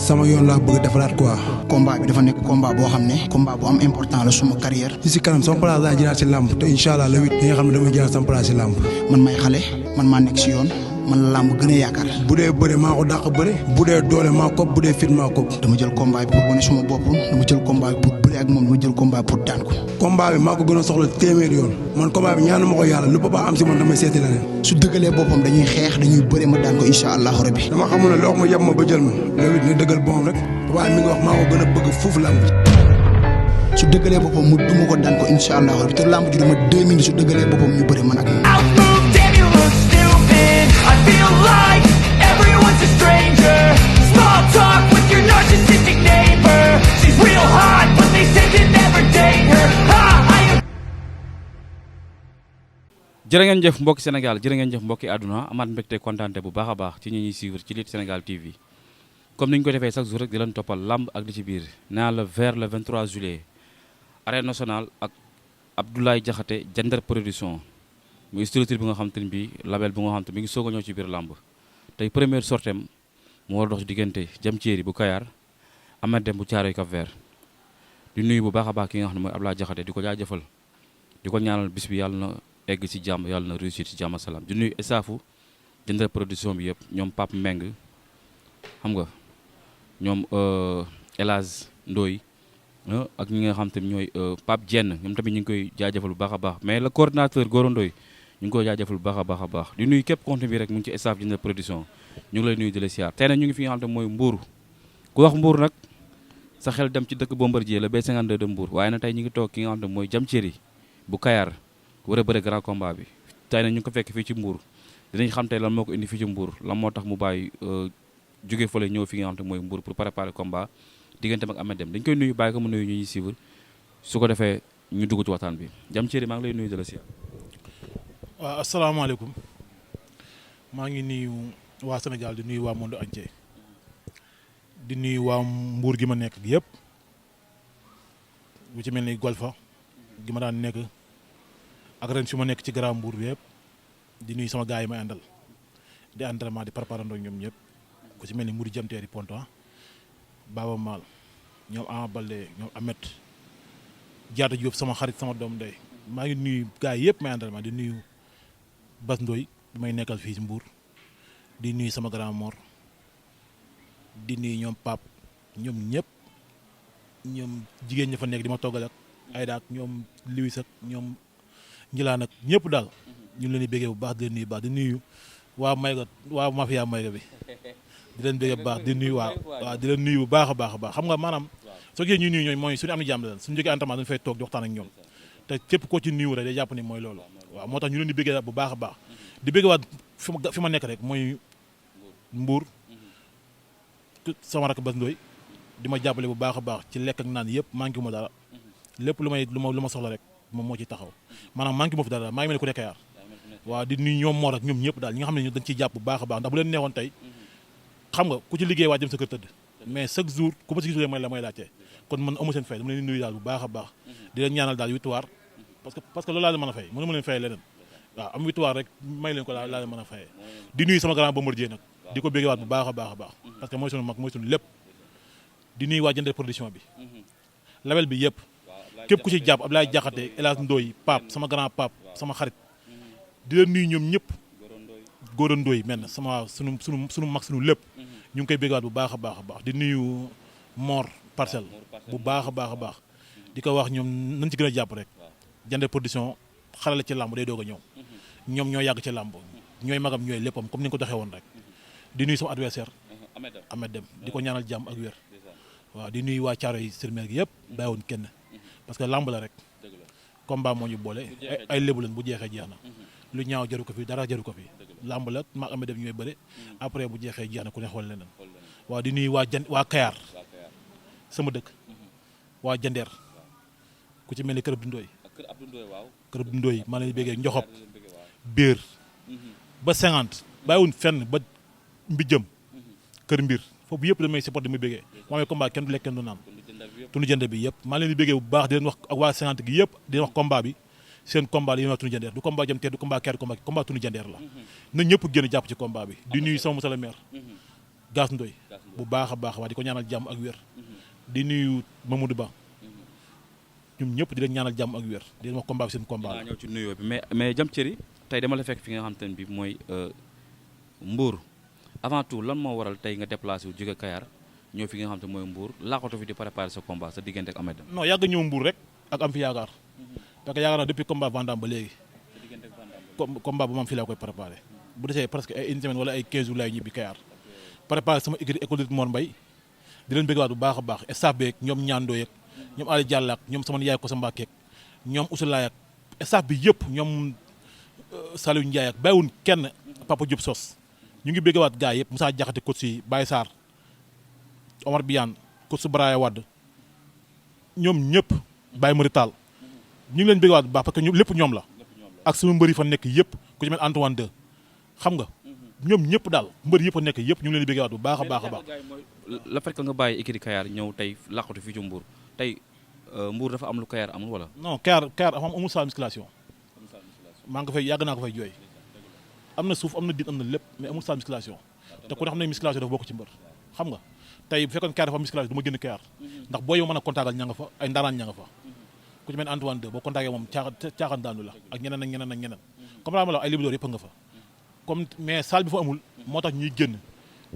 sama yoon laa bëgg defaraat quoi. combat bi dafa nekk combat boo xam ne combat bu am important la suma carrière. si kanam sama place laa jëlaat si làmb te incha allah le 8 di nga xam ne damay jëlaat sama place si làmb. man may xale man maa nekk si yoon man la làmb gën a yaakaar. bu dee bëre maa ko dàq bëre. bu dee doole maa ko bu dee fit maa ko. dama jël combat bi pour wane suma bopp dama jël combat bi pour bëre ak moom dama jël combat pour daan ko. combat bi maa ko gën a soxla téeméeri yoon man combat bi ñaanu ma ko yàlla lu papa am si man damay seeti leneen. su dëggalee boppam dañuy xeex dañuy bëre ma daan ko incha allahu rabbi. dama xamul ne loo ma yab ma ba jël ma le 8 ne dëggal boom rek papa mi ngi wax maa ko gën a bëgg foofu làmb. su dëggalee boppam mu duma ko daan ko incha allahu rabbi te làmb ji duma 2 minutes su dëggalee boppam ñu bëre man ak moom. I feel like everyone's a stranger. Small talk with your narcissistic neighbor. She's real hot, but they say to never date her. jërë ngeen jëf mbokki Sénégal jërë ngeen jëf mbokki àdduna amaat mbégte kontaante bu baax a baax ci ñi ñuy suivre ci Lutte Sénégal TV comme ni ñu ko defee chaque jour rek di leen toppal lamb ak li ci biir naa la vers le 23 juillet arène nationale ak Abdoulaye Diakhaté Diender production muy structure bi nga xam te ne bii label bi nga xam te mi ngi soog a ñëw ci biir làmb tey première sortem mu war a dox ci diggante Jam Thierry bu Kayar Ameth Deme bu Thiaroye Cap Vert di nuyu bu baax a baax ki nga xam ne mooy Abdoulaye Diakhaté di ko jaajëfal di ko ñaanal bis bi yàlla na egg ci jàmm yàlla na réussir ci jàmm salaam di nuyu estaafu Diender production bi yëpp ñoom Pape Meng xam nga ñoom El Hadj Ndoye ak ñi nga xam te ñooy Pape Dieng ñoom tamit ñu ngi koy jaajëfal bu baax a baax mais le coordinateur Goro Ndoye ñu ngi koy jaajëfal bu baax a baax a baax di nuyu képp compte bi rek mu ngi ci staff Diender production ñu ngi lay nuyu di la siyaar tey nag ñu ngi fi nga xam te mooy Mbour ku wax Mbour nag sa xel dem ci dëkk Bombardier la B52 de Mbour waaye nag tey ñu ngi toog ki nga xam te mooy Jam Thierry bu Kayar war a bëre grand combat bi tey nag ñu ngi ko fekk fii ci Mbour dinañ xam tey lan moo ko indi fii ci Mbour lan moo tax mu bàyyi jóge fële ñëw fi nga xam te mooy Mbour pour préparer combat digganteem ak Ameth Deme dañ koy nuyu bàyyi ko mu nuyu ñu ñuy suivre su ko defee ñu dugg ci waxtaan bi Jam Thierry maa ngi lay nuyu de la siyaar. waaw asalaamaaleykum maa ngi nuyu waa Sénégal di nuyu waa monde entier di nuyu waa Mbour gi ma nekk gi yëpp bu ci mel ni Golfa gi ma daan nekk ak ren fi ma nekk ci Grand Mbour bi yëpp di nuyu sama gars yi may àndal di entraînement di préparandoo ñoom ñëpp ku ci mel ni Mourou Jam Thierry Pontois Baba Maal ñoom Ama Baldé ñoom Ameth Diatta Diop sama xarit sama doom ndey maa ngi nuyu gars yi yëpp may entraînement di nuyu Bas Ndoye bi may nekkal fii ci Mbour di nuyu sama grand mor di nuyu ñoom Pape ñoom ñëpp ñoom jigéen ña fa nekk di ma toggal ak Aïda ak ñoom Louis ak ñoom Njilaan ak ñëpp daal ñu ngi leen di béggee bu baax di leen nuyu baax di nuyu waa Mayga waa mafia Mayga bi di leen béggee bu baax di nuyu waaw di leen nuyu bu baax a baax a baax xam nga maanaam soo gisee ñuy nuyu ñooy mooy suñu am ni jàmm la suñu jógee entraînement dañu fay toog di waxtaan ak ñoom te képp koo ci nuyu rek day jàpp ni mooy loolu waaw moo tax ñu leen di béggee bu baax a baax di béggee waat fi ma nekk rek mooy Mbour sama rakk Bas Ndoye di ma jàppale bu baax a baax ci lekk ak naan yëpp manqué wu ma dara lépp lu ma soxla rek moom moo ciy taxaw maanaam manqué ma fi dara maa ngi mel ni ku nekk Kayar waaw di nuyu ñoom Mor ak ñoom ñëpp daal ñi nga xam ne dañ ciy jàpp bu baax a baax ndax bu leen neexoon tey xam nga ku ci liggéey waa jëm sa kër tëdd mais chaque jour ku ma si gisul may laajte kon man amu seen fay dama leen di nuyu daal bu baax a baax di leen ñaanal daal victoire parce que loolu laa leen mën a fay mënu ma leen fay leneen waaw am victoire rek may leen ko laa leen mën a fayee di nuyu sama grand Bombardier nag di ko béggewaat bu baax a baax a baax parce que mooy sunu mag mooy sunu lépp di nuyu waa Diender production bi label bi yëpp képp ku ci jàpp Abdoulaye Diakhaté El Hadj Ndoye Pape sama grand Pape sama xarit di leen nuyu ñoom ñëpp Goro Ndoye mel na sama sunu mag sunu lépp ñu ngi koy béggewaat bu baax a baax a baax di nuyu Mor Parcelles bu baax a baax a baax di ko wax ñoom nañ ci gën a jàpp rek Diender production xale la ci làmb day doog a ñëw ñoom ñoo yàgg ci làmb ñooy magam ñooy léppam comme ni nga ko doxee woon rek di nuyu sama adversaire Ameth Deme di ko ñaanal jàmm ak wér waaw di nuyu waa Thiaroye sur Mer gi yëpp bàyyiwoon kenn parce que làmb la rek combat moo ñu boole ay lébu leen bu jeexee jeex na lu ñaaw jaru ko fi dara jaru ko fi làmb la maag Ameth Deme ñooy bëre après bu jeexee jeex na ku ne xool leneen waaw di nuyu waa Kayar sama dëkk waa Diender ku ci mel ni kër Abdou Ndoye kër Abdou Ndoye maa leen béggee Njoxob Biir ba 50 bàyyiwun fenn ba Mbijëm kër Mbir foofu yëpp damay support di muy béggee moo amee combat kenn du lekk kenn du naan tunu Diender bi yëpp maa leen di béggee bu baax di leen wax ak waa 50 gi yëpp di leen wax combat bi seen combat la yéen wax tunu Diender du combat Jam Thierry du combat Kayar combat tunu Diender la na ñëpp génn jàpp ci combat bi di nuyu sama monsieur le maire Gaas Ndoy bu baax a baax waa di ko ñaanal jàmm ak wér di nuyu Mamadou Ba ñoom ñëpp di leen ñaanal jàmm ak wér di leen wax combat bi seen combat la. ñëw ci nuyoo bi mais Diam Terry tey dama la fekk fi nga xam te ne bi mooy Mbour avant tout lan moo waral tey nga déplacé wu jóge Kayar ñëw fi nga xam te mooy Mbour laaxatu fi di préparer sa combat sa diggante ak Ahmed Deme. non yàgg ñëw Mbour rek ak am fi yaakaar parce que yaakaar naa depuis combat Vandam ba léegi combat bu ma am fii laa koy préparé bu desee presque ay une semaine wala ay 15 jours laay ñibbi Kayar préparé sama école de Mor Mbaye di leen bëgg waat bu baax a baax staff beeg ñoom ñaandoo yeeg ñoom Ali Diallo ak ñoom sama yaay ko sa mbaakeeg ñoom Ousulaay ak staff bi yëpp ñoom Saliou Ndiaye ak bàyyiwun kenn Papa Diop sos ñu ngi bëgg waat gars yëpp Moussa Diakhaté coach yi Baye Sarr Omar Biane coach Braya Wade ñoom ñëpp Baye Marital ñu ngi leen bëgg waat bu baax parce que ñoom lépp ñoom la ak sama mbër yi fa nekk yëpp ku ci mel Antoine 2 xam nga ñoom ñëpp daal mbër yëpp a nekk yëpp ñu ngi leen di bëgg waat bu baax a baax a baax. la fait que nga bàyyi écurie Kayar ñëw tey laqatu fii ci Mbour tey Mbour dafa am lu Kayar amul wala. non Kayar amul salle musculation maa ngi ko fay yàgg naa ko fay jooy am na suuf am na diin am na lépp mais amul salle musculation te ku ne xam ne musculation dafa bokk ci mbër xam nga tey bu fekkoon Kayar dafa am musculation du ma génn Kayar ndax boo yow mën a contactal ña nga fa ay ndaanaan ña nga fa ku ci mel ne Antoine 2 boo contacté moom caaxaan daanu la ak ñeneen ak ñeneen ak ñeneen comme la ma la ay libidoor yëpp nga fa comme mais salle bi fa amul moo tax ñuy génn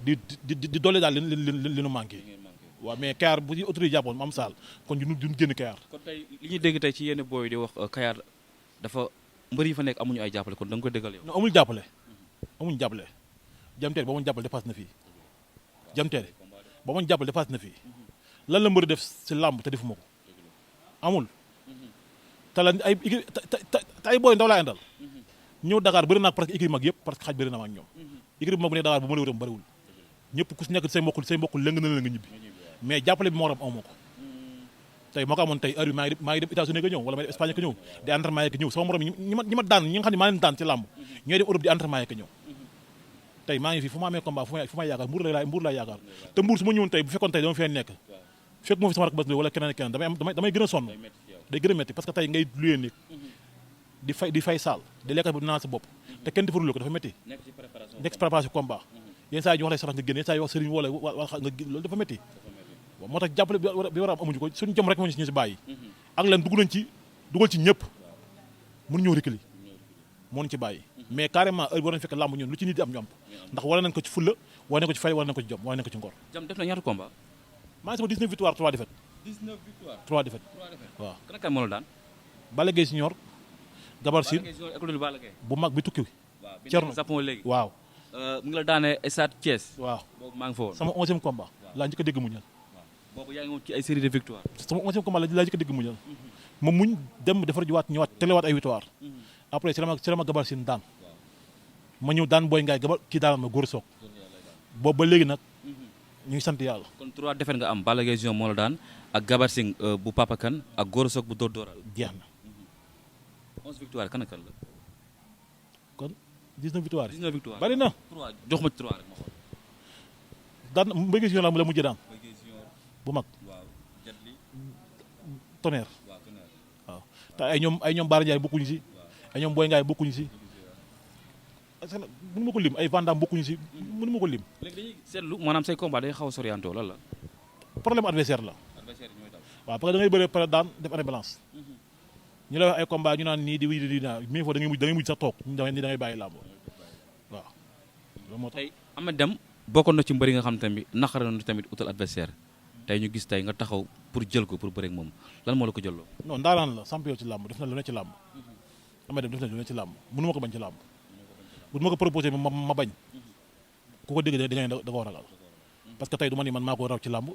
di doole daal li nu manqué waaw mais Kayar bu ci autorité jàppoon mu am salle kon duñ génn Kayar. kon tey li ñuy dégg tey ci yenn booy di wax Kayar dafa mbër yi fa nekk amuñu ay jàppale kon da nga ko déggal yow. non amuñu jàppale Diam Terry ba mu jàppale dépasse na fii Diam Terry ba mu jàppale dépasse na fii lan la mbër def si làmb te defuma ko amul te la ay booy ndaw laa àndal ñëw Dakar bëri naa presque équipe mag yëpp parce que xaaj bëri na ma ak ñoom équipe mag bu nekk Dakar bu ma la wutam bëriwul ñëpp ku si nekk say mbokk lëng na la nga ñibbi mais jàppale bi moo waram amoo ko tey moo ko amoon tey heure bi maa ngi dem États-Unis ka ñëw wala ma dem Espagne ka ñëw di entraînement ka ñëw sama morom ñi ma daan ñi nga xam ne maa leen daan ci làmb ñooy dem Europe di entraînement ka ñëw tey maa ngi fii fu ma amee combat fu may yaakaar Mbour laa yaakaar te Mbour su ma ñëwoon tey bu fekkoon tey dama fee nekk fekk moo fi sama rak bas wala keneen keneen damay gën a sonn day gën a métti parce que tey ngay luyee nit di fay saal di lekkat bi dinaa sa bopp te kenn defarul ko dafa métti nekk ci préparation combat yenn saa yi ñu wax lay sarax nga génn yenn saa yi wax sëriñ wala nga loolu dafa métti waaw moo tax jàppale bi war a am amuñu ko suñu jom rek moo ñu si bàyyi ak leen dugal ci ñëpp mënu ñëw reculer moo ñu ci bàyyi mais carrément heure bi war nañu fekk làmb ñun lu ci nit di am ñoom ndax war nañ ko ci fulla war nañ ko ci fay war nañ ko ci jom war nañ ko ci ngor. Diam def na ñaata combat. maa ngi sama 19 victoire 3 défaites. 19 victoire 3 défaites waaw. kan ak kan moo la daan. Balla Gaye Senior. Gabar Sine bu mag bi tukki. Cerno Japon léegi waaw. mu ngi la daanee Stade Thiès. waaw boobu maa ngi fa woon. sama 11e combat laa njëkk a dégg muñal. boobu yaa ngi woon ci ay série de victoire. sama 11e combat laa njëkk a dégg muñal. ma muñ dem defar jiwaat ñëwaat telewaat ay victoire. après ci la ma Gabar Sine daan. ma ñëw daan Boy Ngaay Gabar kii daan ma góor soog. boobu ba léegi nag ñu ngi sant yàlla. kon 3 défaites nga am Balla Gaye Junior moo la daan ak Gabar Sine bu Papa Kane ak góor soog bu Dóor Dóoral. jeex na. 11 victoire kan ak kan la. kon 19 victoire 19 victoire bari na. 3 jox ma ci 3 rek ma xool. daan Mbaye Guèye Junior la mujjee daan. bu mag. waaw Jatli. Tonnerre. waaw Tonnerre. waaw te ay ñoom Baara Ndiaye bokkuñu si. ay ñoom Boy Ngaay bokkuñu si. mënu ma ko lim ay Vandam bokkuñu si mënu ma ko lim. léegi dañuy seetlu maanaam say combat day xaw a sorianto lan la. problème adversaire la. adversaire ñooy daw. waaw parce que da ngay bëree pare daan def année balance. ñu lay wax ay combat ñu naan nii di naa mais foofu da ngay mujj sax toog ñu da ngay bàyyi làmb waaw. loolu moo tax tey Ahmed Deme bokkoon na ci mbëri nga xam tamit naqare na tamit utal adversaire tey ñu gis tey nga taxaw pour jël ko pour bëre ak moom lan moo la ko jëlloo. non ndaanaan la champion ci làmb def na lu ne ci làmb. Ahmed Deme def na lu ne ci làmb mënu ma ko bañ ci làmb bu ma ko proposé ma bañ ku ko dégg da koo ragal parce que tey du ma ni man maa ko raw ci làmb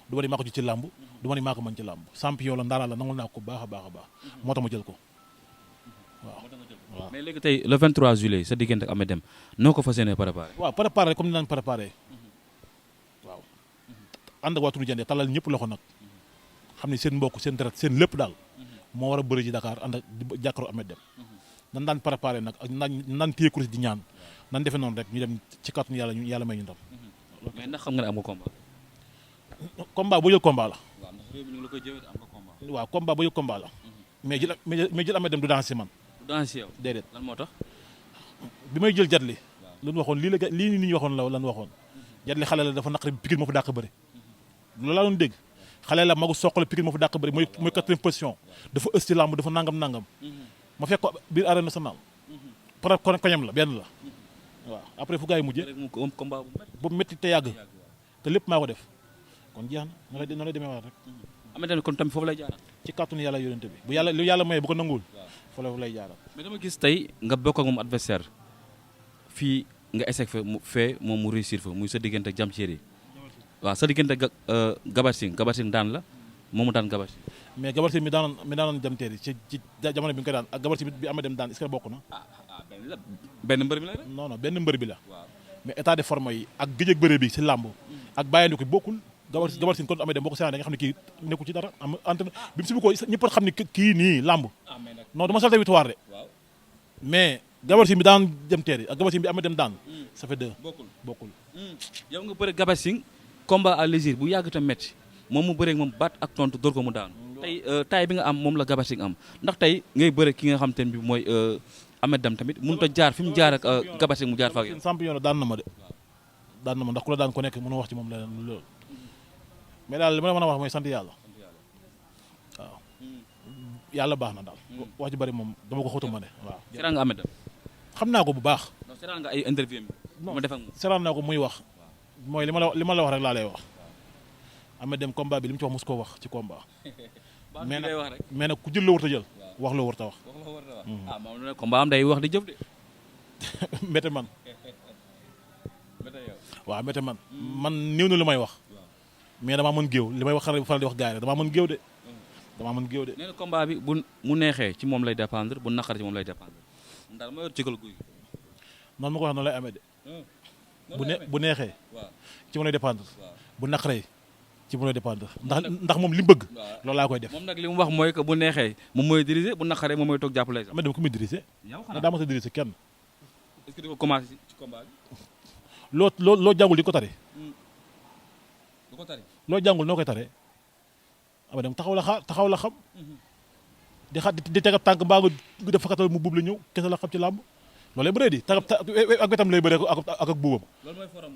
du ma ni maa ko ji ci làmb du ma ni maa ko mën ci làmb champion la ndaanaan la nangul naa ko baax a baax a baax moo tax ma jël ko waaw. mais léegi tey le 23 juillet sa diggante ak Ahmed Deme noo ko fas yéenee préparé. waaw préparé comme ni naan préparé waaw ànd ak waa tunu jëndee talal ñëpp loxo nag xam ne seen mbokk seen deret seen lépp daal moo war a bëri ji Dakar ànd ak jàkkaaroo Ahmed Deme nan daan préparé nag ak nan téye kurus di ñaan nan defe noonu rek ñu dem ci kàttanu yàlla may ñu ndam. mais ndax xam nga ne am nga combat. combat boo jël combat la. waaw ndax réew mi ñu ngi la koy jëwee am nga combat. waaw combat boo jël combat la. mais jël Ahmed Deme du daan si man. du daan si yow déedéet lan moo tax. bi may jël Jatli. lu ñu waxoon lii nit ñi waxoon la lan waxoon Jet Li xale la dafa naqari Pikine moo fa dàq bëri loolu laa doon dégg xale la magu soq la Pikine moo fa dàq bëri mooy 4e position dafa ës ci làmb dafa nangam ma fekk ko biir arène nationale par koñam la benn la waaw après fu gars yi mujjee combat boobu métti te yàgg te lépp maa ko def kon jeex na noonu lay demee waat rek Ameth Deme kon tamit foofu lay jaaral ci kàttanu yàlla yonente bi bu yàlla lu yàlla maye bu ko nanguwul foofu lay jaaral mais dama gis tey nga bokk ak moom adversaire fii nga échec fee moom mu réussir fa muy sa diggante ak Jam Thierry waaw sa diggante ak Gabar Singh daan la moom mu daan Gabar Singh mais Gabar Singh mi daanoon Jam Thierry ci jamono bi nga koy daan ak Gabar Singh bi Ameth Deme daan est-ce que bokk na benn mbër bi la rek non benn mbër bi la mais état de forme yi ak gëj ak bëre bi ci làmb ak bàyyandi ko bokkul Gabar Singh kon Ameth Deme boo ko seetaan da nga xam ne kii nekkul ci dara am entraîné bi mu si ko ñëpp xam ne kii nii làmb non dama salté victoire de mais Gabar Singh bi daan Jam Thierry ak Gabar Singh bi Ameth Deme daan ça fait 2 bokkul yow nga bëre Gabar Singh combat à légir bu yàgg tam metti moom mu bëre moom baat ak tontu door ko mu daanu tey taay bi nga am moom la Gabar Singh am ndax tey ngay bëre ki nga xam te ne bi mooy Ameth Deme tamit mënut a jaar fi mu jaar ak Gabar Singh mu jaar fa ak yow champion daan na ma ndax ku la daan ko nekk mënoo wax ci moom leneen loolu mais daal li ma la mën a wax mooy sant yàlla waaw yàlla baax na daal wax ji bari moom dama ko xóotuma ne waaw seraan nga Ameth Deme xam naa ko bu baax non seraan nga ay interview mi ma def ak moom seraan naa ko muy wax mooy li ma la wax rek laa lay wax Ameth Deme combat bi li mu ci wax mos koo wax ci combat mais nag ku jël loo warta jël wax loo warta wax moom ne combat am day wax di jëf de mbete man waaw mbete man néew na lu may wax mais damaa mën géew li may wax faral di wax gars yi rek damaa mën géew de nee na combat bi bu mu neexee ci moom lay dépendre bu naqar ci moom lay dépendre ndax ma yor cëgal guy noonu ma ko wax noonu lay amee de bu neexee ci moom lay dépendre bu naqaree ci moom lay dépendre ndax moom li mu bëgg loolu laa koy def moom nag li mu wax mooy que bu neexee moom mooy diriger bu naqaree moom mooy toog jàppale sax Ameth Deme ku muy diriger na daa mos a diriger kenn est-ce que di ko commencé ci combat bi loo jàngul di ko tare du ko tari loo jàngul noo koy tare Ameth Deme taxaw la xam di xa di tegab tànk mbaa nga def fakatal mu buub la ñëw kese la xam ci làmb loolu lay bëree di tegab ak wetam lay bëree ak buubam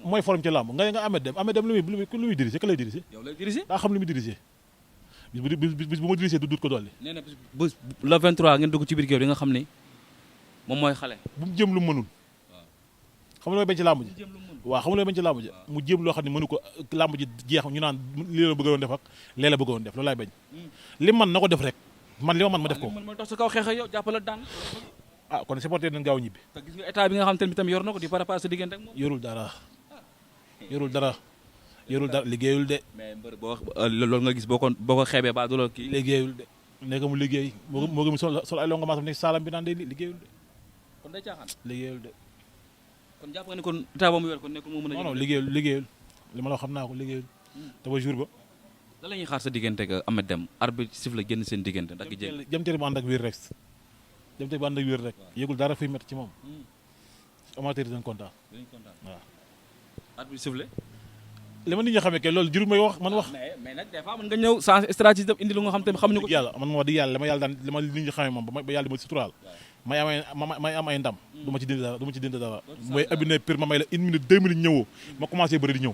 mooy forum ci làmb nga Ameth Deme lu muy diriger ka lay diriger yow lay diriger daa xam lu muy diriger bis bu ma diriger du dut ko dolli nee na bis le 23 ngeen dugg ci biir géew di nga xam ni moom mooy xale bu mu jëm lu mu mënul xam nga looy bañ ci làmb ji waaw xam nga looy bañ ci làmb ji mu jéem loo xam ne mënu ko làmb ji jeex ñu naan lii la bëggoon def ak lee la bëggoon def loolu laay bañ li man na ko def rek man li ma man ma def ko man mooy tax sa kaw xeex ak yow jàppala daan kon supporter nañ gaaw ñibbi te gis nga état bi nga xam te ne bi tam yor na ko di préparer sa diggante ak moom yorul dara liggéeyul de mais mbër boo loolu nga gis boo ko xeebee ba du la kii liggéeyul de nekk mu liggéey moo gëm sol ay longa maasam nekk saalam bi naan day liggéeyul de kon day caaxaan liggéeyul de kon jàpp nga ni kon état ba mu yor kon nekkul moo mën a non liggéeyul li ma la xam naa ko liggéeyul te ba jour ba da la ñuy xaar sa diggante ak Ameth Deme arbitre siffle génn seen diggante ndax gi jéeg Jam Thierry bu ànd ak wér rek yëgul dara fuy métti ci moom amateur dañ kontaan waaw arbitre siffle li ma nit ñi xamee kay loolu jurul may wax man wax mais nag des fois mën nga ñëw sans stratégie dem indi lu nga xam te xamuñu ko yàlla man wax dëgg yàlla li ma nit ñi xamee moom ba yàlla di ma suturaal may am ay ndam du ma ci dindi dara mooy abine pire ma may la 1 minute 2 minutes ñëwoo ma commencé bëri di ñëw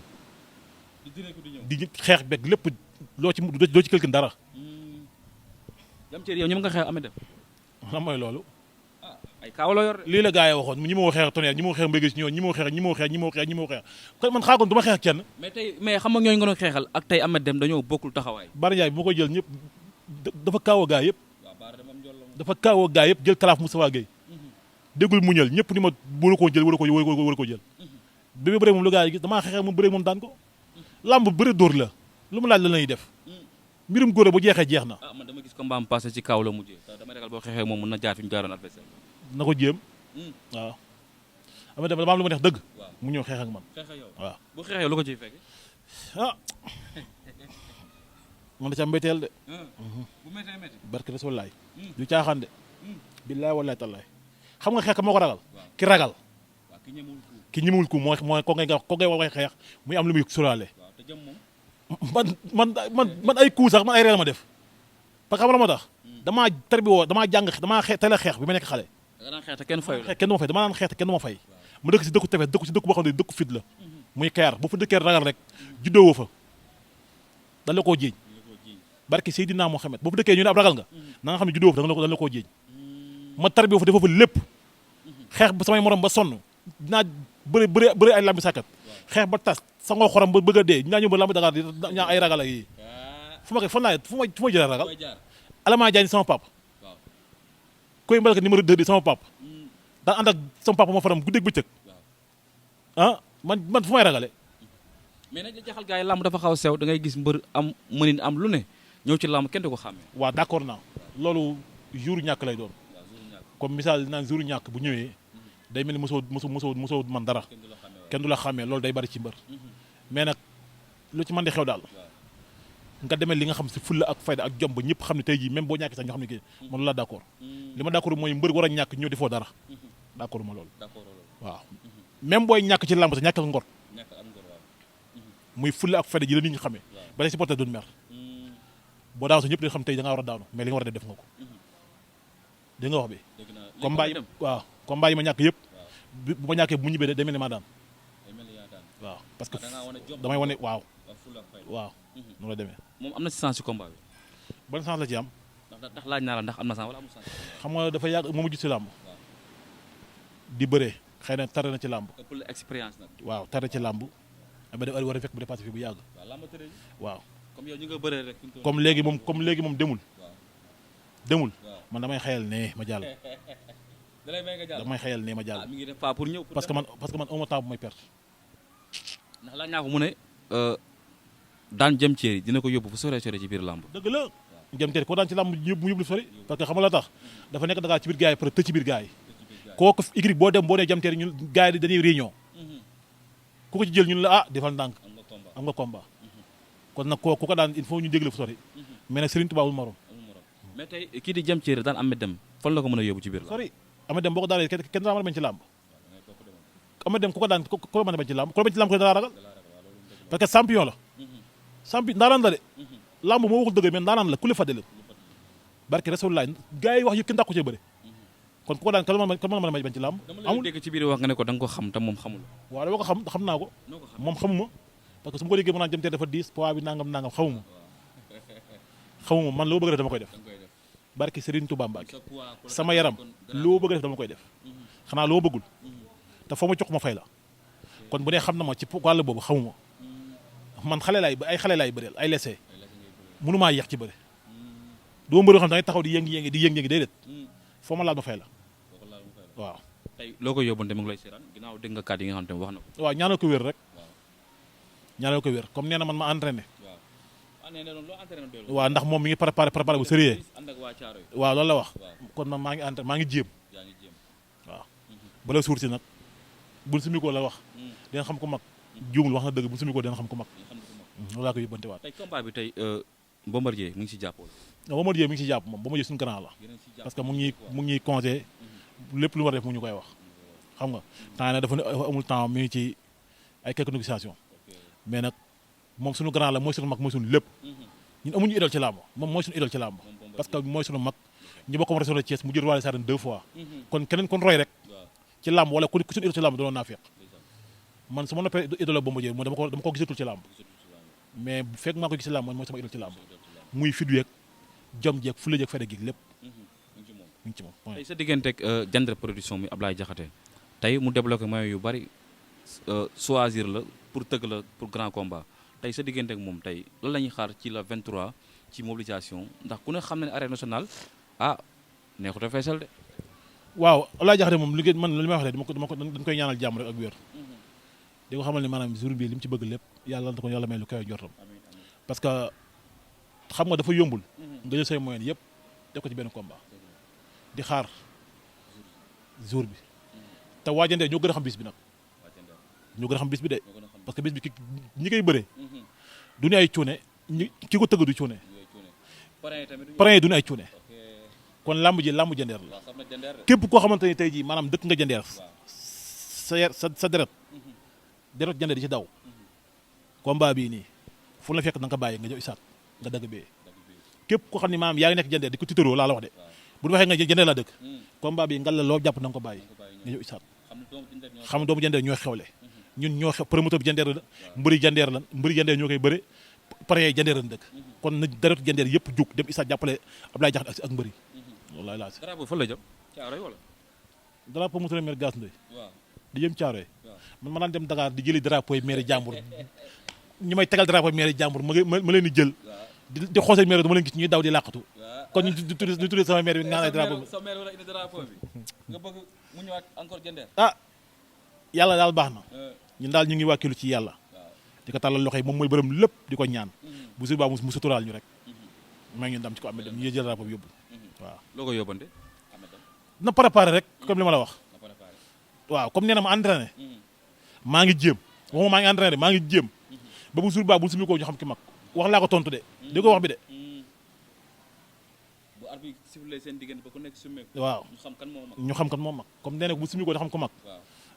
di xeex beeg lépp doo ci quelqu'un dara Jam Thierry yow ñoom nga xeex Ameth Deme lan mooy loolu ay kaaw la yor lii la gars yi waxoon ñi ma woo xeex Tonnerre ñi ma woo xeex Mbaye Guèye ñi ma woo xeex kon man xaagoon du ma xeex ak kenn mais xam nga ñooñu nga doon xeexal ak tey Ameth Deme dañoo bokkul taxawaay Bara Ndiaye bi ma koy jël ñëpp dafa kaawoo gaa yëpp jël kalaaf Moustapha Guèye déggul muñal ñëpp ni ma war ko jël bi bëre moom lu gars yi gis damaa xeexee moom bëre moom daan ko lamb bëre dóor la lu mu laaj la lay def mbirum góor bu jeexee jeex na man dama gis combat am passé ci kaw la mujjee dama ragal boo xeexee moom mën na jaar fi mu jaaroon adversaire na ko jéem waaw Ameth Deme dama am lu ma neex dëgg mu ñëw xeex ak man waaw bu xeexee lu ko ciy fekk man da ca mbéteel de bu méttee métti barke Rasulaay du caaxaan de billaay wallaay tallaay xam nga xeex moo ko ragal ki ragal ki ñemewul ku mooy ko ngay wax xeex muy am lu muy sóoraale man ay coup sax man ay reer ma def parce que xam la moo tax damaa tarbiwoo damaa jàng damaa teel a xeex bi ma nekk xale da nga xeex te kenn fayul kenn du ma fay damaa naan xeex te kenn du ma fay ma dëkk si dëkku tefes dëkk si dëkk boo xam ne dëkku fit la muy Kayar bu fa dëkkee ragal rek juddoo woo fa dañ la koo jiiñ barki Seydina Mohamed bu fa dëkkee ñu ne ab ragal nga na nga xam ne juddoo fa dañ la koo jiiñ ma tarbi fa defoo fa lépp xeex ba samay morom ba sonn dinaa bëri ay lambi sàkkat xeex ba tas sangoo xorom ba bëgg a dee dinaa ñëw ba lambi Dakar di ñaa ay ragal ak yi fu ma fan laay fu ma jëlee ragal Alamaa Jaañ sama papa koy mbalka numéro 2 di sama papa daan ànd ak sama papa ma faram guddeeg bëccëg man fu may ragale mais nag li jaxal gars yi làmb dafa xaw a sew da ngay gis mbër am mënin am lu ne ñëw ci làmb kenn du ko xàmmee. waaw d'accord naa loolu jour ñàkk lay doon comme misaal naan jour ñàkk bu ñëwee day mel ni mosoo man dara kenn du la xàmmee loolu day bari ci mbër mais nag lu ci mën di xew daal nga demee li nga xam si fulla ak fayda ak jom ba ñëpp xam ne tey jii même boo ñàkkee sax ñoo xam ne kii man loolu laa d'accord li ma d'accord mooy mbër war a ñàkk ñëw defoo dara d'accord ma loolu waaw même booy ñàkk ci làmb sax ñàkkal ngor muy fulla ak fayda ji la nit ñi xamee ba lay supporter duñ mer boo daanu sax ñëpp dañ xam tey da ngaa war a daanu mais li nga war a def nga ko dégg nga wax bi combat yi ma ñàkk yëpp bu ma ñàkkee bu mu ñibbee day mel ni maa daan waaw parce que damay wane waaw noonu la demee moom am na si sens ci combat bi ban sens la ci am ndax laaj naa la ndax am na sens wala amul sens xam nga dafa yàgg moo mujj ci làmb di bëree xëy na tare na ci làmb ëpp la expérience nag waaw tare ci làmb ba def war a fekk bu dépassé fii bu yàgg waaw comme yow ñu nga bëree rek comme léegi moom demul man damay xayal ne ma jàll damay xayal ne ma jàll mi ngi def pas pour ñëw parce que man amoo temps bu may perte ndax laaj naa ko mu ne daan jëm ceeri dina ko yóbbu fu sore ci biir làmb dëgg la jëm ceeri koo daan ci làmb mu yóbbu lu sori parce que xam nga la tax dafa nekk Dakar ci biir gars yi peut-être tëj ci biir gars yi kooku igri boo dem boo nee jëm ceeri ñun gars yi dañuy réunion ku ko ci jël ñun la defal ndànk am nga combat kon nag ku ko daan il faut ñu dégle fu sori mais nag Serigne Touba wul morom mais tey kii di jëm ceeri daan Ameth Deme fan la ko mën a yóbbu ci biir sori Ameth Deme boo ko daanee kenn daa mën a bañ ci làmb Ameth Deme ku ko daan ku ko mën a bañ ci làmb ku ko bañ ci làmb ko dara ragal parce que champion la champion ndaanaan la de làmb moo waxul dëgg mais ndaanaan la ku le fadde la barke Rasulullah gars yi wax yëpp kenn dàqu cee bëre kon ku ko daan kan mën a bañ ci làmb amul dégg ci biir wax nga ne ko da nga ko xam te moom xamul waaw dama ko xam naa ko moom xamuma parce que su ma ko déggee mu naan jëm tee dafa 10 poids bi nangam xamuma man loo bëgg def dama koy def barke Serigne Touba Mbacke sama yaram loo bëgg def dama koy def xanaa loo bëggul te foo ma jox ma fay la kon bu dee xam na ma ci wàll boobu xamuma man ay xale laay bëreel ay lessee mënumaa yéex ci bëre doo mbër yoo xam ne da ngay taxaw di yëngi déedéet foo ma laal ma fay la waaw tey loo koy yóbbante mu ngi lay seetaan ginnaaw dégg nga kàddu yi nga xam te wax na ko waaw ñaanal ko wér rek ñaanal ko wér comme nee na man ma entraîné waaw ndax moom mi ngi préparé bu sérieux waaw loolu la wax kon man maa ngi jéem waaw bala suur si nag buñ sumikoo la wax dina xam ko mag juumul wax na dëgg buñ sumikoo dina xam ko mag loolu laa ko yóbbante waat tey combat bi tey Bombardier mu ngi si jàppoo Bombardier mi ngi si jàpp moom Bombardier suñu grand la parce que mu ngi ñuy conseillé lépp lu war a def mu ñu koy wax xam nga temps nag dafa ne amul temps mi ngi ci ay quelques négociations mais nag moom suñu grand la mooy suñu mag mooy suñu lépp ñun amuñu idole ci làmb moom mooy suñu idole ci làmb parce que mooy suñu mag ñu bokk région de Thiès mu jël roi des arènes 2 fois kon keneen kon roy rek ci làmb wala ku suñu idole ci làmb doon naa fekk man su ma noppee idole Bombardier mooy dama ko gisatul ci làmb mais bu fekk maa ko gis ci làmb mooy sama idole ci làmb muy fit yeeg jom jeeg fulla jeeg fayda gi lépp mi ngi ci moom tey sa digganteeg Jandre production mi Ablaye Diakhaté tey mu débloqué moyens yu bari choisir la pour tëgg la pour grand combat tey sa digganteeg moom tey lan la ñuy xaar ci la 23 ci mobilisation ndax ku ne xam ne arène nationale neexut a feesal de waaw Ablaye Diakhaté moom li man li may wax rek dañ koy ñaanal jàmm rek ak wér di ko xamal ne maanaam jour bi li mu ci bëgg lépp yàlla na ko yàlla may lu koy jortam parce que xam nga dafa yombul nga jël say moyens yëpp def ko ci benn combat di xaar jour bi te waajandee ñoo gën a xam bis bi nag ñoo gën a xam bis bi de parce que bis bi ñi koy bëree du ñu ay cuune ki ko tëgg du cuune parrain yi du ñu ay cuune kon làmb jandeer la képp koo xamante ni tey jii maanaam dëkk nga jandeer sa deret jandeer di ci daw combat bii nii fu la fekk da nga ko bàyyi nga ñëw isaat nga dagg bee képp koo xam ne maanaam yaa ngi nekk jandeer di ko tiitaroo laa la wax de bu ñu waxee nga jandeer laa dëkk combat bi ngal la loo jàpp na nga ko bàyyi nga ñëw isaat xam doomu jandeer ñooy xewle ñun ñoo promoteur bi jandeer la mbëri jandeer lan mbëri jandeer ñoo koy bëre pare jandeer lan dëkk kon na daretu jandeer yëpp jug dem isa jàppale Abdoulaye Diakhate ak mbëri loolu laay laaj. drapeau fan la jëm Caaroy wala. drapeau monsieur le maire Gass Ndoye waaw di jëm Caaroy man ma daan dem Dakar di jëli drapeau yi maire jàmbur ñi may tegal drapeau yi maire jàmbur ma leen di jël di xoosee maire dama leen gis ñuy daw di làqatu kon ñu tuddee sama maire bi naan ay drapeau bi sa maire wala indi drapeau bi nga bëgg mu ñëwaat encore jandeer. ah yàlla daal baax na ñun daal ñu ngi wàkkilu ci yàlla di ko tàllal loxo yi moom mooy bërëm lépp di ko ñaan bu subaa mu suturaal ñu rek maa ngi ndam ci ko amee dem ñu jël drapeau bi yóbbu waaw loo ko yóbbante na préparé rek comme li ma la wax waaw comme nee na ma entraîné maa ngi jéem waxuma maa ngi entraîné maa ngi jéem ba bu subaa bu sumi ko ñu xam ki mag wax laa ko tontu de di ko wax bi de bu arbitre sifflé seen diggante ba ku nekk sumé ko waaw ñu xam kan moo mag ñu xam kan moo mag comme nee na bu sumi ko da xam ko mag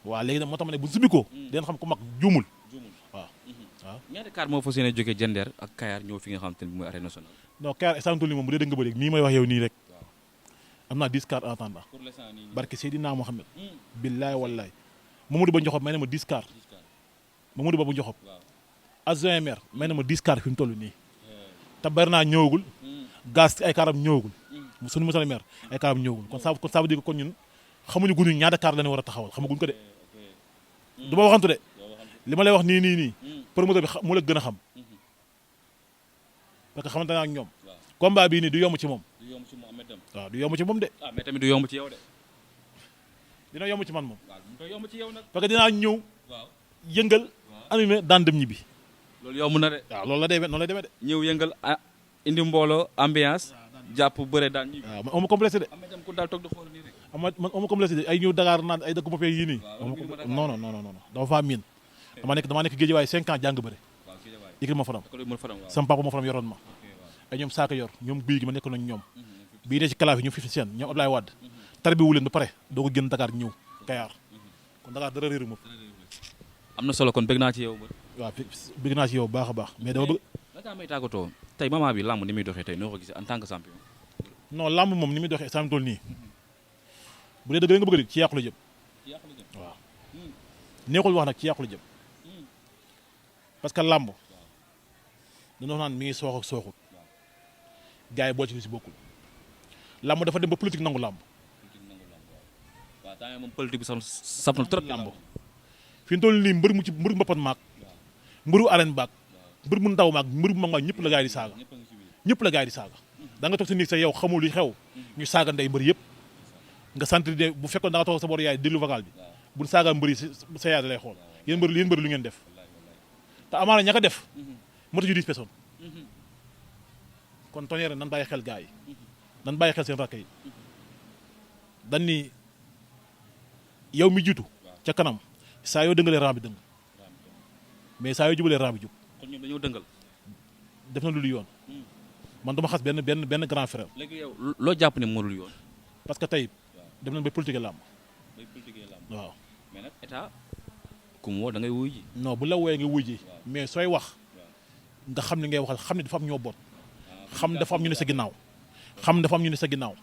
waaw léegi nag moo tax ma ne bu sumi ko dina xam ko mag juumul waaw waaw ñaata kaar moo fas yéene jógee jandeer ak Kayar ñëw fi nga xam te ne mooy arène nationale non Kayar esantul ni moom bu dee dëgg nga ba léegi nii may wax yow nii rek am naa 10 car en attendant pour l'instant nii barke Seydina Mohamed billaay wallaay Mamadou Ba Njoxob may na ma 10 car Mamadou Ba bu Njoxob adjoint maire may na ma 10 car fi mu toll nii te bari naa ñëwagul Gass ay karam ñëwagul suñu monsieur le maire ay karam ñëwagul kon ça veut dire kon ñun xamuñu guñu ñaata car lañu war a taxawal xamaguñ ko de du ma waxantu de li ma lay wax nii promoteur bi moo la gën a xam parce que xamante naa ak ñoom combat bii nii du yomb ci moom du yomb ci Mohamed dem waaw du yomb ci moom de ah mais tamit du yomb ci yow de dina yomb ci man moom waaw du yomb ci yow nag parce que dinaa ñëw waaw yëngal animé daan dem ñibbi loolu yomb na de waaw loolu la demee noonu lay demee de ñëw yëngal indi mbooloo ambiance jàpp bëre daan ñibbi waaw man amu complexé de am tam ku daal toog di xool nii rek man amu complexé de ay ñëw Dakar naan ay dëkk boppee yii nii non dama faa miin damaa nekk géej waaye 5 ans jàng bëre yëkkil ma faram sama papa ma faram yoroon ma ay ñoom saaka yor ñoom guy gi ma nekk nañ ñoom bii dee ci kalaaf yi ñoom fifi seen ñoom Ablaye Wade tar bi wuleen ba pare doo ko génn Dakar ñëw Kayar kon Dakar dara réeru ma am na solo kon bëgg naa ci yow ba waaw bëgg naa ci yow baax a baax mais dama bëgg lataa may tàggatoo tey moment bi làmb ni muy doxee tey noo ko gisee en tant que champion non làmb moom ni muy doxee sam toll nii bu dee dëgg la nga bëgg ci yàqu la jëm waaw neexul wax nag ci yàqu la jëm parce que làmb dañoo naan mi ngi soox ak sooxut gars yi boo ci li si bokkul làmb dafa dem ba politique nangu làmb waaw temps moom politique bi sax saf na trop làmb fi mu toll nii mbër mu mbappat maag mbëru arène baag mbër mu ndaw maag mbër mu mag maag ñëpp la gars yi di saaga ñëpp la gars yi di saaga da nga toog sa néeg sa yow xamul li xew ñu saaga ndey mbër yëpp nga sant de bu fekkoon da nga toog sa boor yaay déglu vocal bi bu saaga mbër yi sa yaay da lay xool yéen mbër lu ngeen def te amaana ña ko def motaju 10 personnes kon Tonnerre nan bàyyi xel gars yi nan bàyyi xel seen rakk yi dañ ni yow mi jiitu ca kanam saa yoo dëngalee ram bi dëng mais saa yoo jubalee ram bi jub kon ñoom dañoo dëngal def na lu dul yoon man dama xas benn grand frère léegi yow loo jàpp ne moo dul yoon parce que tey def nañ bay politique làmb waaw mais nag état ku mu woo da ngay wuy ji non bu la wooyee nga wuy ji mais sooy wax nga xam ne ngay waxal xam ne dafa am ñoo boot xam ne dafa am ñu ne sa ginnaaw xam ne dafa am ñu ne sa ginnaaw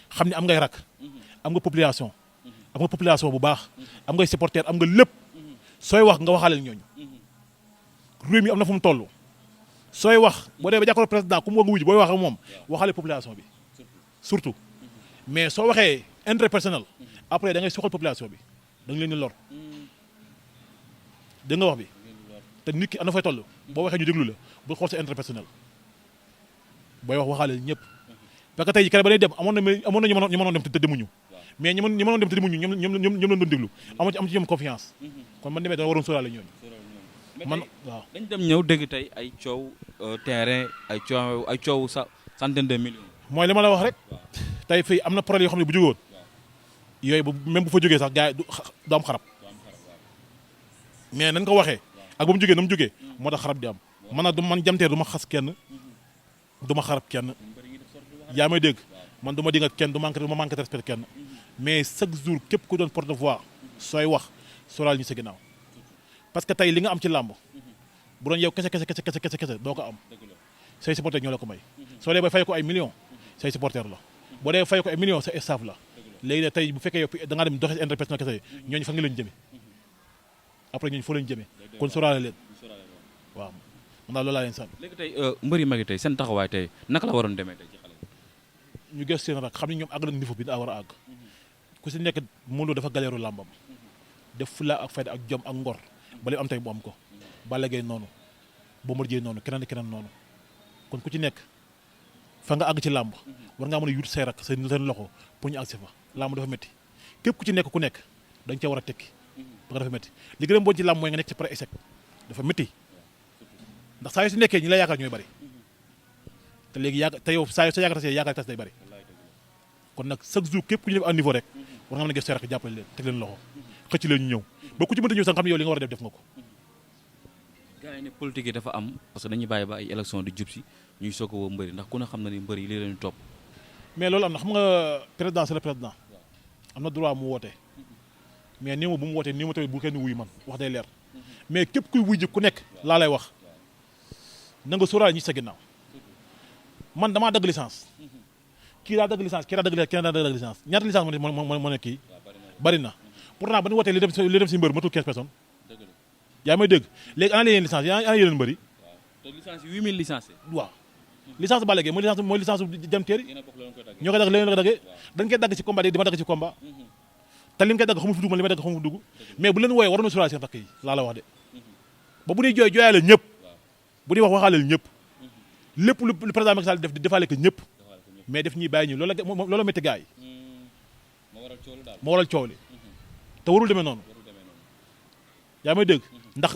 xam ne am ngay rak am nga population bu baax am ngay supporter am nga lépp sooy wax nga waxaaleel ñooñu réew mi am na fu mu toll sooy wax boo dee ba jàkkaarloo président ku mu nga wuy ji booy wax ak moom waxaale population bi surtout mais soo waxee intérêt personnel après da ngay soxal population bi da nga leen di lor dégg nga wax bi te nit ki am na fay toll boo waxee ñu déglu la bu xool sa intérêt personnel booy wax waxaale ñëpp parce que tey kere ba day dem amoon na ñu mënoon dem te demuñu mais ñi mënoon dem te demuñu ñoom leen doon déglu am ci ñoom confiance kon man demee dama waroon sóoraale ñooñu man waaw dañ dem ñëw dégg tey ay coow terrain ay coow centaine de millions mooy li ma la wax rek tey fii am na projet yoo xam ne bu jógoon yooyu même bu fa jógee sax gars yi du am xarab mais nañ ko waxee ak ba mu jógee na mu jógee moo tax xarab di am man jamteer du ma xas kenn du ma xarab kenn yaa may dégg man du ma dinga kenn du ma manqué respect kenn mais chaque jour képp ku doon porte-voix sooy wax sóoraal ñu sa ginnaaw parce que tey li nga am ci làmb bu doon yow kese doo ko am say supporter ñoo la ko may soo dee bay fay ko ay millions say supporter la boo dee fay ko ay millions sa staff la léegi de tey bu fekkee yow da ngaa dem doxee intérêt personnel kese ñooñu fan nga leen jëme après ñooñu foo leen jëmee kon sóoraale leen waaw man daal loolu laa leen sant. léegi tey mbër yi mag yi tey seen taxawaay tey naka la waroon demee tey ci xale yi. ñu gëstu seen rak xam ne ñoom àgg nañ niveau bi daa war a àgg ku si nekk Modou Lo dafa galeeru làmbam def fulla ak fayda ak jom ak ngor ba li am tey mu am ko Balla Gaye noonu Bombardier noonu keneen noonu kon ku ci nekk fa nga àgg ci làmb war ngaa mën a yut say rak seen loxo pour ñu àgg si fa làmb dafa métti képp ku ci nekk dañ cee war a tekki parce que dafa métti li gën a bon ci làmb mooy nga nekk ci pré-échec dafa métti ndax saa yu si nekkee ñi la yaakaar ñooy bari te léegi te yow saa yu sa yaakaar tasee yaakaar tas day bari kon nag chaque jour képp ku ñu def à niveau rek war nga mën a gis say rak jàppale leen teg leen loxo xëcc leen ñu ñëw ba ku ci mënta ñëw sax xam ne yow li nga war a def nga ko. gars yi ne politique yi dafa am parce que dañuy bàyyi ba ay élection di jub si ñuy soog a woo mbëri ndax ku ne xam na ni mbëri yi lii leen topp. mais loolu am na xam nga président c'est le président am na droit mu woote mais nii ma bu mu wootee nii ma tamit bu kenn wuy man wax day leer mais képp kuy wuy ji ku nekk laa lay wax na nga sóoraale ñi sa ginnaaw man damaa dagg licence kii daa dagg licence kii daa dagg keneen daa dagg licence ñaata licence moo nekk kii bari na pourtant ba ñu wootee li dem si mbër matul 15 personnes yaa may dégg léegi ana yeneen licence ana yeneen mbëri te licence yi 8000 licence waaw licence Balla Gaye mooy licence jam teeri ñoo koy dagg léegi la ko daggee dañ koy dagg ci combat di ma dagg ci combat te li mu koy dagg xamul fi dugg man li may dagg xamul fi dugg mais bu leen wooyee waroon na sóoraale seen rakk yi laa la wax de ba bu ñuy jooy jooyaale ñëpp bu ñuy wax waxaaleel ñëpp lépp lu président Macky Sall def di defaale ko ñëpp mais def ñuy bàyyi ñu loolu métti gars yi moo waral coow li te warul demee noonu yaa may dégg ndax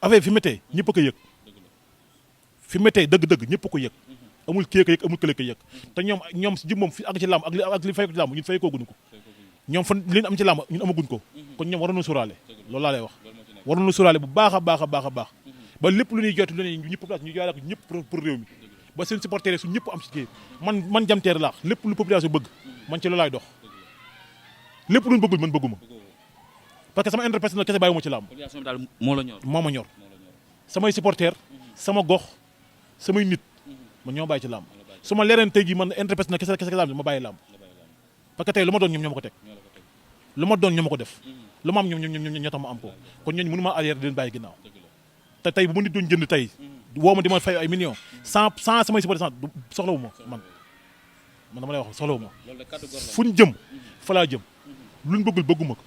affaire fi méttee ñëpp a ko yëg fi méttee dëgg-dëgg ñëpp a ko yëg amul kii ko yëg amul kële ko yëg te ñoom si jëm moom fi àgg ci làmb ak li fay ko ci làmb ñun fay kooguñu ko ñoom fan li am ci làmb ñun amaguñ ko kon ñoom waroon na sóoraale loolu laa lay wax waroon na sóoraale bu baax a baax a baax a baax ba lépp lu ñuy joytu lu ne ñëpp population ñu joyal ko ñëpp pour réew mi ba seen supporter su ñëpp am si kii man Diam Terry laax lépp lu population bëgg man ci loolu laay dox lépp lu ñu bëggul man bëgguma parce que sama intérêt personnel kese bàyyiwuma ci làmb population bi daal moo la ñor moo ma ñor samay supporter sama gox samay nit man ñoo bàyyi ci làmb su ma leereen tey jii man intérêt personnel kese làmb ma bàyyi làmb parce que tey lu ma doon ñoom ñoo ma ko teg lu ma doon ñoo ma ko def lu ma am ñoo tax ma am ko kon ñooñu mënu ma arrière di leen bàyyi ginnaaw te tey bu ma nit doon jënd tey woo ma di ma fay ay millions sans samay supporter soxlawu ma man dama lay wax soxlawu ma fu ñu jëm fa laa jëm luñ bëggul bëgguma ko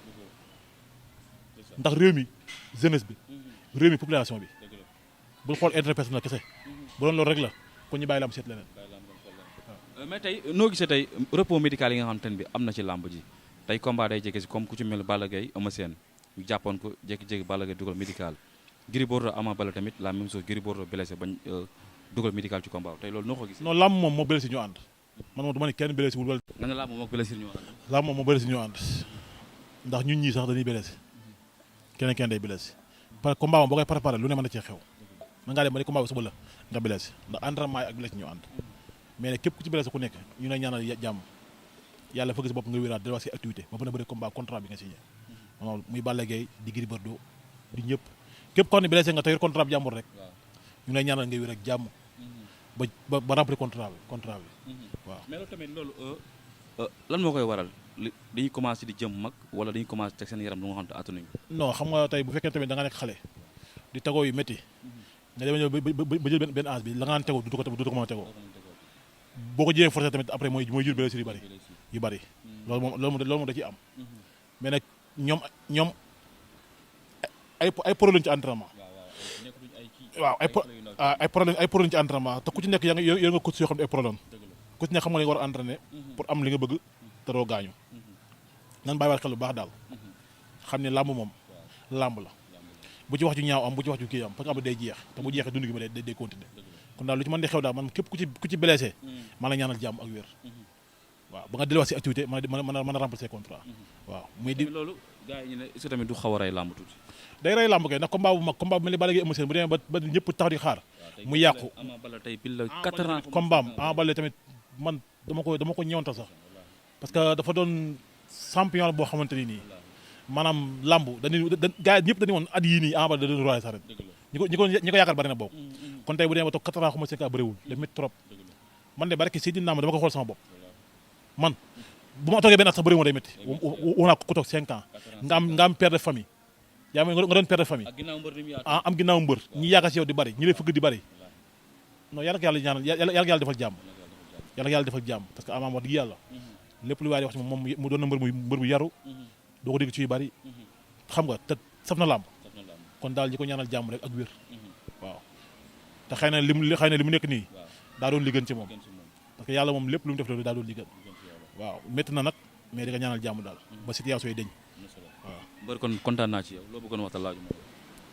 ndax réew mi jeunesse bi réew mi population bi bul xool intérêt personnel kese bu doon loolu rek la kon ñu bàyyi làmb seet leneen mais tey noo gisee tey repos médical yi nga xam te ne bi am na ci làmb ji tey combat day jege si comme ku ci mel Balla Gaye Eumeu Sène ñu jàppoon ko jékki-jékki Balla Gaye dugal médical Gris Bordeaux Ama Baldé tamit la même chose Gris Bordeaux blessé bañ dugal médical ci combat tey loolu noo ko gisee. non làmb moom moo blessé ñu ànd man moom du ma ne kenn blessé wul wala. nga ne làmb moom moo blessé ñu ànd. làmb moom moo blessé ñu ànd ndax ñun ñii sax dañuy blessé kenn day blessé parce que combat moom boo koy préparé lu ne mën na cee xew mën ngaa dem ba ne combat bi suba la nga blessé ndax entraînement yi ak blessé ñu ànd mais nag képp ku ci blessé ku nekk ñu lay ñaanal jàmm yàlla fëgg si bopp nga wéraat delluwaat si activité ba mën a bëri combat contrat bi nga signé maanaam muy Balla Gaye di Gris Bordeaux di ñëpp képp koo xam ne blessé nga te yor contrat bi jàmbur rek ñu lay ñaanal nga wér ak jàmm ba remplir contrat bi waaw. mais loolu tamit loolu lan moo koy waral dañuy commencé di jëm mag wala dañuy commencé teg seen yaram lu nga xam te attanuñ non xam nga tey bu fekkee tamit da nga nekk xale di tegoo yu métti nga demee ñëw ba jël benn âge bi la nga naan tegoo du ko mën a tegoo boo ko jëlee forcé tamit après mooy jur blessure yu bari loolu moom da ciy am mais nag ñoom ay problème ci entraînement waaw ay problème ci entraînement te ku ci nekk yor nga coach yoo xam ne ay problème ku ci nekk xam nga li nga war a entraîner pour am li nga bëgg te doo gaañu nan bàyyiwaat xel bu baax daal xam ne làmb moom làmb la bu ci wax ju ñaaw am bu ci wax ju kii am parce que am day jeex te bu jeexee dund gi ma day continuer kon daal lu ci mën di xew daal man képp ku ci blessé maa la ñaanal jàmm ak wér waaw ba nga delluwaat si activité mën a remplacer contrat waaw muy di loolu gars yi ñu ne est-ce que tamit du xaw a rey làmb tuuti day rey làmb kay ndax combat bu mag combat bu mel ni Balla Gaye Eumeu Sène bu demee ba ñëpp taxaw di xaar mu yàqu Ama Baldé tey pile 4 ans combat am Ama Baldé tamit man dama ko ñëwantal sax parce que dafa doon champion boo xamante ni nii maanaam làmb dañuy gars yi ñëpp dañu woon at yii nii Ama Baldé da doon roi des arènes ñi ko yaakaar bari na bokk kon tey bu demee ba toog 4 ans xuma 5 ans bëriwul daf métti trop man de barke si dina ma dama ko xool sama bopp man bu ma toogee benn at sax bëriwul day métti wax naa ko toog 5 ans nga am père de famille yaa ngi nga doon père de famille am ginnaaw mbër ñi yaakaar si yow di bari ñi lay fëgg di bari non yàlla ko yàlla ñaanal yàlla defal jàmm yàlla yàlla defal jàmm parce que Ama wax dëgg yàlla lépp lu waay di wax ci moom mu doon na mbër bu yaru doo ko dégg ci yu bari xam nga te saf na làmb kon daal ñi ko ñaanal jàmm rek ak wér waaw te xëy na li mu nekk nii daa doon li gën ci moom parce que yàlla moom lépp lu mu def loolu daa doon li gën waaw métti na nag mais di ko ñaanal jàmm daal ba situation yi deñ waaw mbër kon kontaan naa ci yow loo bëggoon waxtaan laaju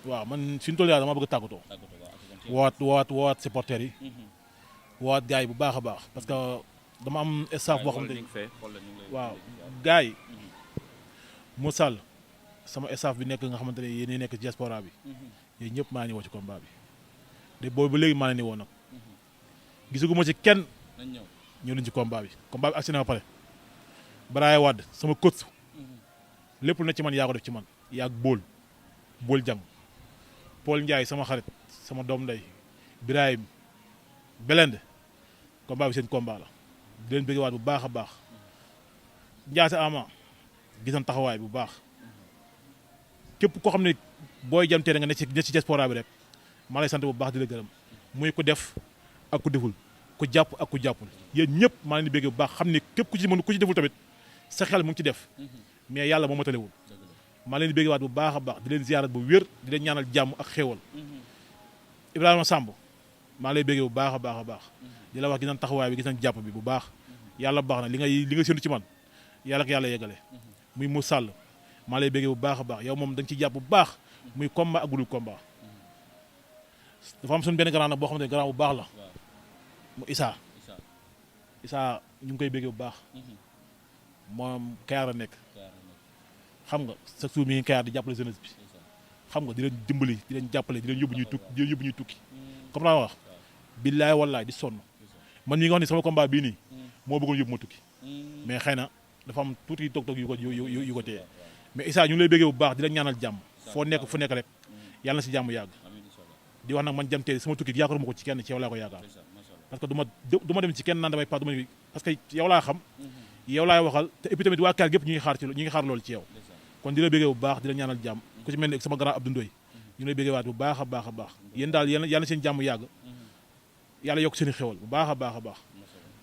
waaw man fi ñu toll dama bëgg a tàggatoo woowaat supporters yi woowaat gars yi bu baax a baax parce que dama am staff boo xamante ni waaw gars yi mu sàll sama staff bi nekk nga xamante ne yéen nekk diaspora bi yéen ñëpp maa ngi woo ci combat bi de boobu ba léegi maa leen ni woo nag gisaguma ci kenn ñëw nañ ci combat bi agsi na ba pare Baraye Wade sama coach lépp lu ne ci man yaa ko def ci man yaa ak bool jàng Paul Ndiaye sama xarit sama doom ndey Birahim Belende combat bi seen combat la di leen bëgg waat bu baax a baax Ndiasse Ama gis nañ taxawaay bu baax képp koo xam ne booy jam tee nga ne ci diaspora bi rek maa lay sant bu baax di la gërëm muy ko def ak ku deful ku jàpp ak ku jàppul yéen ñëpp maa leen di bëgg bu baax xam ne képp ku ci deful tamit sa xel mu ngi ci def mais yàlla moo matalewul maa leen di bëgg waat bu baax a baax di leen ziyaarat bu wér di leen ñaanal jàmm ak xéewal Ibrahima Samb maa lay bëgg bu baax a baax a baax di la wax gis nañ taxawaay bi gis nañ jàpp bi bu baax yàlla baax na li nga séntu ci man yàlla ak yàlla yeggale muy mu sàll maa lay bëgg bu baax a baax yow moom da nga ci jàpp bu baax muy combat ak gudul combat dafa am suñu benn grand nag boo xamante ne grand bu baax la mu Issa ñu ngi koy bëgg bu baax moom Kayar a nekk xam nga chaque jour mi ngi Kayar di jàppale jeunesse bi xam nga di leen dimbali di leen jàppale di leen yóbbu ñuy tukki comme naa wax billaay wallaay di sonn man mii nga wax ni sama combat bii nii moo bëggoon yóbbu ma tukki mais xëy na dafa am tuuti toog yu ko téye mais Issa ñu ngi lay bëggee bu baax di la ñaanal jàmm fu nekk rek yàlla na si jàmm yàgg di wax nag man jam tee sama tukki yaakaaruma ko ci kenn ci yow laa ko yaakaar parce que du ma dem ci kenn naan damay pas du ma parce que yow laa xam yow laay waxal te et puis tamit waa Kaar gépp ñu ngi xaar loolu ci yow kon di la bëggee bu baax di la ñaanal jàmm ku ci mel ni sama grand Abdou Ndoye ñu lay bëggee waat bu baax a baax a baax yéen daal yàlla na seen jàmm yàgg yàlla yokk seen i xewal bu baax a baax a baax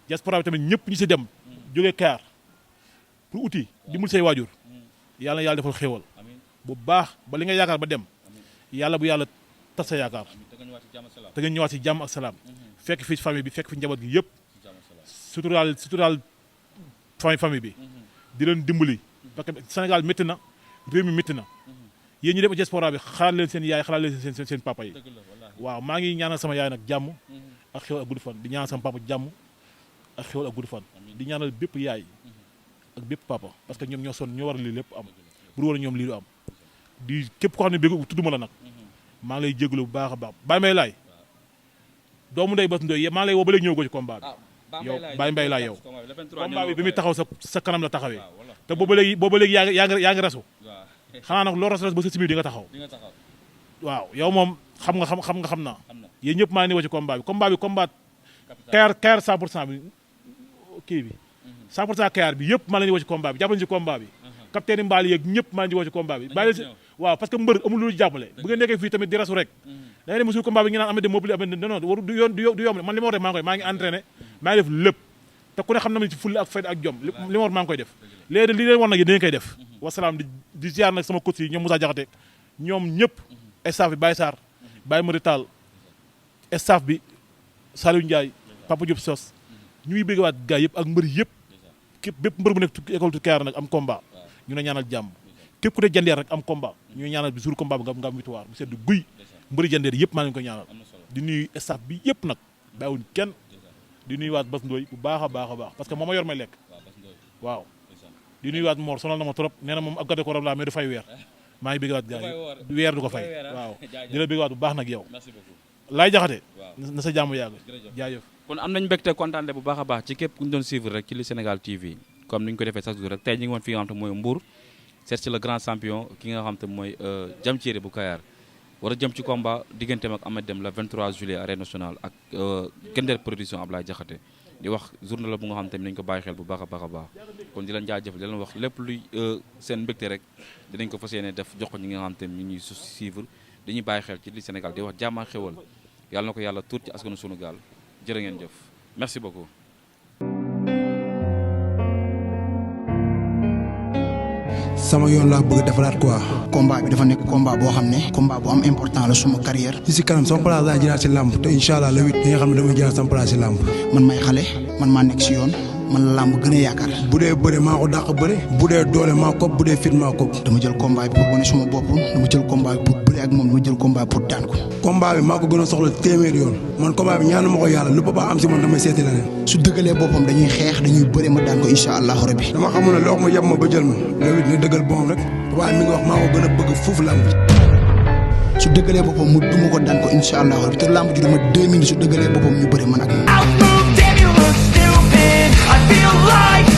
diaspora bi tamit ñëpp ñu si dem jógee Kaar pour uti dimbal say waajur yàlla na yàlla defal xewal bu baax ba li nga yaakaar ba dem yàlla bu yàlla tas sa yaakaar te ngeen ñëwaat si jàmm ak salaam fekk fi famille bi fekk fi njaboot gi yëpp suturaal famille bi di leen dimbali parce que Sénégal métti na réew mi métti na yéen ñi dem diaspora bi xalaat leen seen yaay xalaat leen seen papa yi waaw maa ngi ñaanal sama yaay nag jàmm ak xewal ak gudd fan di ñaanal sama papa jàmm ak xewal ak gudd fan di ñaanal bépp yaay ak bépp papa parce que ñoom ñoo sonn ñoo war lii lépp am bu war a ñoom lii du am di képp koo xam ne bëgg tudduma la nag maa ngi lay jégalu bu baax a baax Baye Mbaye laay doomu ndey Bas Ndoye maa ngi lay woo ba léegi ñëw ko ci combat bi yow Baye Mbaye laay yow combat bi muy taxaw sa kanam la taxawee te booba léegi yaa ngi rasu xanaa nag loo ras ba sa simi di nga taxaw waaw yow moom xam naa yéen ñëpp maa ngi woo ci combat bi combat Kayar 100% bi kii bi 100% Kayar bi yëpp maa leen di woo ci combat bi jàppale ci combat bi capitaine Mbaali yeeg ñëpp maa leen di woo ci combat bi bàyyi waaw parce que mbër amul lu jàppale bu ngeen nekkee fii tamit di rasu rek da ngay dem musul combat bi ngi naan amee de mobili amee non waru du yomb man li ma war def maa ngi entraîné maa ngi def lépp te ku ne xam na ci fulla ak fayda ak jom li ma war maa ngi koy def léegi li leen war nag yéen dañu koy def wasalaam di ziar nag sama coach yi ñoom Moussa Diakhaté ñoom ñëpp staff bi Baye Sarr Baye Mari Tall staff bi Saliou Ndiaye Papa Diop Sos ñu ngi bëgg waat gars yëpp ak mbër yëpp képp bépp mbër bu nekk école tu Kayar nag am combat ñu ne ñaanal jàmm képp ku ne jandeer rek am combat ñu ñaanal bi jour combat bi nga am victoire bu sedd guy mbëri jandeer yëpp maa ngi ko ñaanal di nuyu staff bi yëpp nag bàyyiwuñ kenn di nuyu waat Bas Ndoye bu baax a baax a baax parce que moo ma yor may lekk waaw di nuyu waat Mor sonal na ma trop nee na moom ab gàdde ko rab laa mais du fay weer maa ngi bëgg waat gars yi weer du ko fay waaw di la bëgg waat bu baax nag yow Laay Jaxate na sa jàmm yàgg jaajëf kon am nañ mbégte kontaante bu baax a baax ci képp ku ñu doon suivre rek ci li Sénégal TV comme ni ñu ko defee chaque jour rek tey ñu ngi woon fi nga xam te mooy Mbour seet ci le grand champion ki nga xam te mooy Diam Terry bu Kayar war a jëm ci combat digganteem ak Ameth Deme le 23 juillet arène nationale ak Kender production Ablaye Jaxate di wax journée la bu nga xam tamit nañ ko bàyyi xel bu baax a baax a baax kon di leen jaajëfal di leen wax lépp luy seen mbégte rek dinañ ko fas yéene def jox ko ñi nga xam tamit ñu ñuy suivre dañuy bàyyi xel ci li Sénégal di wax jàmm ak xewal yàlla na ko yàlla tuut ci askanu sunu gaal jërë ngeen jëf merci beaucoup. sama yoon laa bëgg defaraat quoi. combat bi dafa nekk combat boo xam ne. combat bu am important la suma carrière. si kanam sama place laa jëlaat si làmb te incha allah le 8 di nga xam ne damay jëlaat sama place si làmb. man may xale man maa nekk si yoon man la làmb gën a yaakaar. bu dee bëre maa ko dàq bëre. bu dee doole maa ko bu dee fit maa ko. dama jël combat bi pour wane suma bopp dama jël combat bi pour bëre ak moom dama jël combat pour daan ko. combat bi maa ko gën a soxla téeméer yoon man combat bi ñaanu ma ko yàlla lu papa am si man damay seeti leneen. su dëggalee boppam dañuy xeex dañuy bëre ma daan ko incha allahu rabbi. dama xamul ne loo ma yeb ma ba jël ma le 8 ne dëggal boppam rek waaye mi ngi wax maa ko gën a bëgg fuuf làmb. su dëggalee boppam mu duma ko daan ko incha allahu rabbi te làmb ji dama 2 minutes su dëggalee boppam ñu bëre man ak moom. Outmoved and you look stupid. I feel like